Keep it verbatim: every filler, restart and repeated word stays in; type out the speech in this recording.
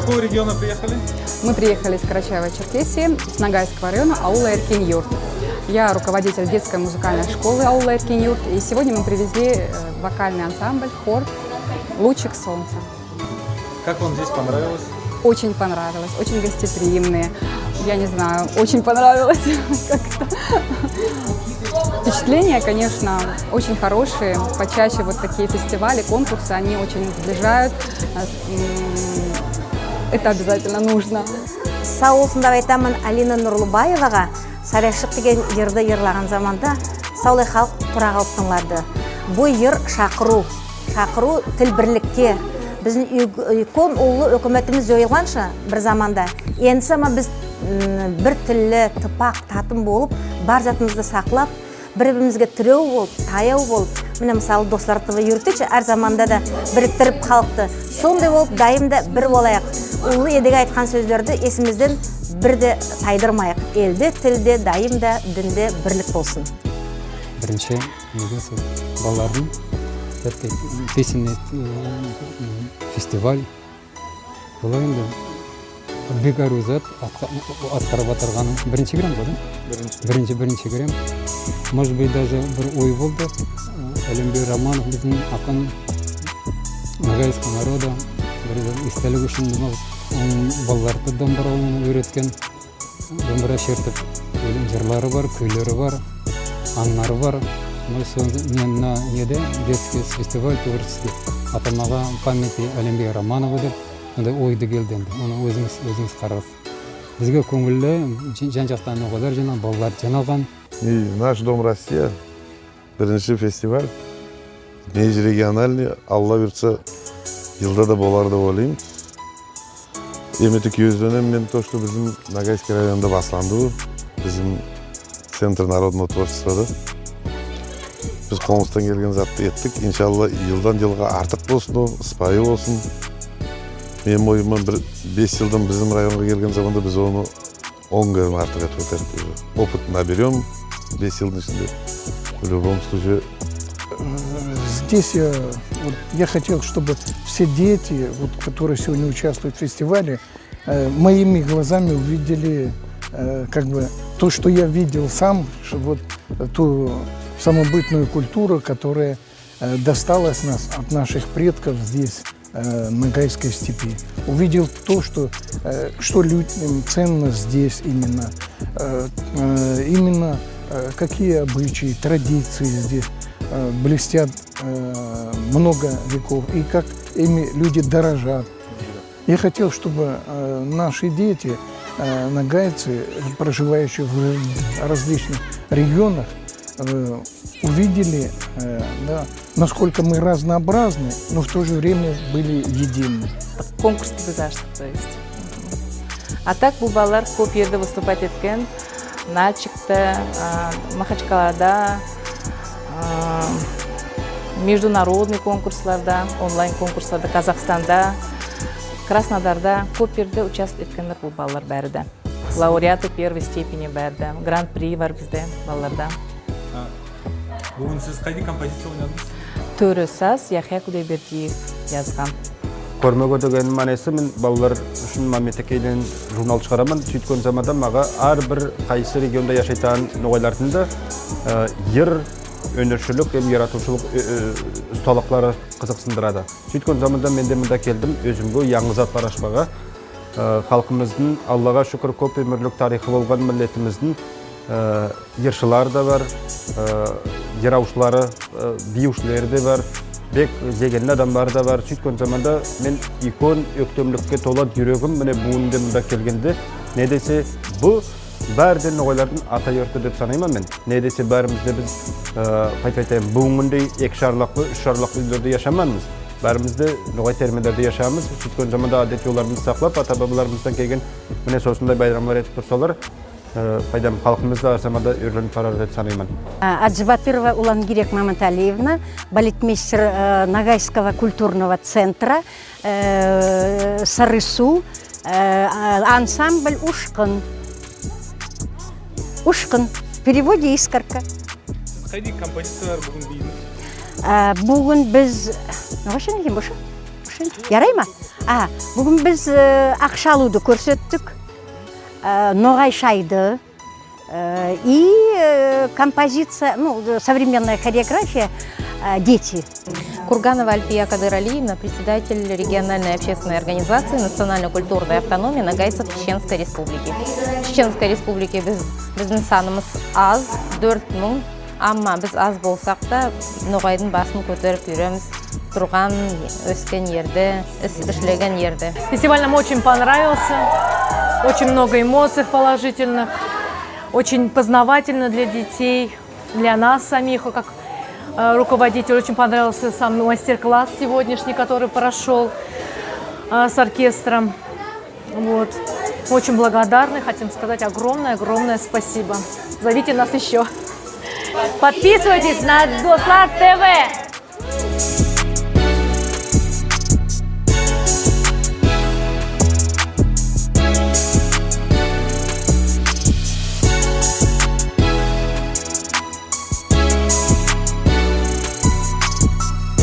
какого региона приехали? Мы приехали из Карачаево-Черкесии, с Ногайского района, аула Эркин-Юрт. Я руководитель детской музыкальной школы аула Эркин-Юрт, и сегодня мы привезли э, вокальный ансамбль, хор «Лучик солнца». Как вам здесь понравилось? Очень понравилось, очень гостеприимные. Я не знаю, очень понравилось как-то. Впечатления, конечно, очень хорошие. Почаще вот такие фестивали, конкурсы, они очень сближают. Э, с- м, Это обязательно нужно. Сав болсын деп айтаман Алина Нурлыбаевага. «Сарайшык» деген йырды йырлаган заманда савлай халк тура калып тынълады. Бу йыр шакырув, шакырув тил бирликке. Биздинъ уьйк- уьйкен уллы оькиметимиз йойылганша бир заманда, энди сама биз м, бир тилли, тыпак, татым болып, бар затымызды саклап, бир-биримизге тирев болып, таяв болып, мине, мысалы, «Дослар» ТВ юритеди ше, аьр заманда да бириктирип халкты. Сондай болып дайым да бир болайык. Уллы Эдиге айткан соьзлерди эсимизден бир де тайдырмайык. Элде, тилде, дайым да, динде бирлик болсын. Биринши, неге сол балалардынъ песенный фестиваль. Булар энди бек арув зат атка- аткарып атырганы. Биринши кере ме, да? Биринши. Биринши, биринши кере. Может быть, даже бир ой болды. Аьленбий Романов, биздинъ акын, ногайского народа, бир эстелик уьшин, онынъ балаларды домбыра ойнавга уьйреткен. Домбыра шертип, оьйлен йырлары бар, куьйлери бар, анълары бар. Мине, соны мен мына неде, детский фестиваль творческий, атамага памяти Аьленбий Романова деп, мындай ойды келди энди. Оны оьзинъиз, оьзинъиз карагыз. Бизге коьнъилли, жан- жан-жактан ногайлар жыйналган, балалар жыйналган. И «Наш дом Россия» биринши фестиваль, межрегиональный, Алла буйыртса, йылда да болар деп ойлайман. Эм эте куьезленемен мен то, что бизим Ногайский районда басланды бу, бизим Центр народного творчествода. Биз колымыздан келген затты эттик. Иншалла, йылдан йылга артык болсын ол, ыспайы болсын. Меним ойым ман, бир бес йылдан бизим районга келген заманда биз оны он кере артык этип оьтерик уже. Опыт наберём бес йылдынъ ишинде. В любом случае. Здесь я, вот, я хотел, чтобы все дети, вот, которые сегодня участвуют в фестивале, э, моими глазами увидели, э, как бы, то, что я видел сам, ш- вот, э, ту самобытную культуру, которая э, досталась нас от наших предков здесь, э, в Ногайской степи. Увидел то, что, э, что лю- м, ценно здесь именно, э, э, именно э, какие обычаи, традиции здесь э, блестят э, много веков, и как ими люди дорожат. Я хотел, чтобы э, наши дети, э, ногайцы, проживающие в различных регионах, э, увидели, э, да, насколько мы разнообразны, но в то же время были едины. Конкурсты биз аштык, то есть. А так, бу балалар коьп ерде выступать эткен. Нальчикте, а, Махачкалада, а, международный конкурсларда, онлайн конкурсларда, Казахстанда, Краснодарда коьп ерде участвовать эткенлер бу балалар баьри де. Лауреаты первой степени баьри де. Гран-при бар бизде балаларда. Буьгуьн сиз кайдай композиция ойнадынъыз? Тоьри саз, Яхья Кудайбердиев язган. Коьрмеге деген маьнеси, мен балалар уьшин «Маметекей» деген журнал шыгараман. Суьйткен заманда мага аьр бир кайсы регионда яшайтаган ногайлардынъ да э, йыр, оьнершилик эм яратувшылык э, э, усталыклары кызыксындырады. Суьйткен заманда мен де мунда келдим, оьзимге янъы затлар ашпага. Э, халкымыздынъ, Аллага шуькир, коьп оьмирлик тарыйхы болган миллетимиздинъ э, йыршылары да бар, э, йыравшылары, э, бийившилери де бар, бек зейинли аьдемлери де бар. Суьйткен заманда мен уьйкен оьктемликке толады юрегим, мине, буьгуьн де мунда келгенде. Не десе, бу баьри де ногайлардынъ ата юрты деп санайман мен. Не десе, баьримиз де биз, э, кайтип айтайым, буьгуьнгидей эки шарлаклы, уьш шарлаклы уьйлерде яшамаганмыз. Баьримиз де ногай термелерде яшаганмыз. Суьйткен заманда аьдет йолларымызды саклап, ата-бабаларымыздан келген, мине, сосындай байрамлар этип турсалар, э, кайтип айтайым, халкымыз да аьр заманда оьрленип барар деп санайман. Аджибатырова Улангирек Маматалиевна, балетмейстер э, Ногайского культурного центра, э, «Сарысу», э, ансамбль «Ушкын». «Ушкын». В переводе «искорка». Сиз кайдай композициялар буьгуьн бийдинъиз? Э, буьгуьн биз... Ногайша не экен, орысша? Орысша не? Ярай ма? А, буьгуьн биз, э, акша алувды коьрсеттик, э, ногай шайды, э, и, э, композиция, ну, современная хореография, э, «Дети». Курганова Альфия Кадыралиевна, председатель региональной общественной организации «Национально-культурная автономия ногайцев Чеченской Республики». В Чеченской Республике биз, бизим санымыз аз, доьрт мынъ, амма биз аз болсак та, ногайдынъ басын коьтерип юремиз. Турган, оьскен ерде, ис-, ислеген ерде. Фестиваль нам очень понравился, очень много эмоций положительных, очень познавательно для детей, для нас самих, как, э, руководитель. Очень понравился сам мастер-класс сегодняшний, который прошёл, э, с оркестром. Вот. Очень благодарны, хотим сказать огромное-огромное спасибо. Зовите нас ещё. Подписывайтесь на Дослар ТВ.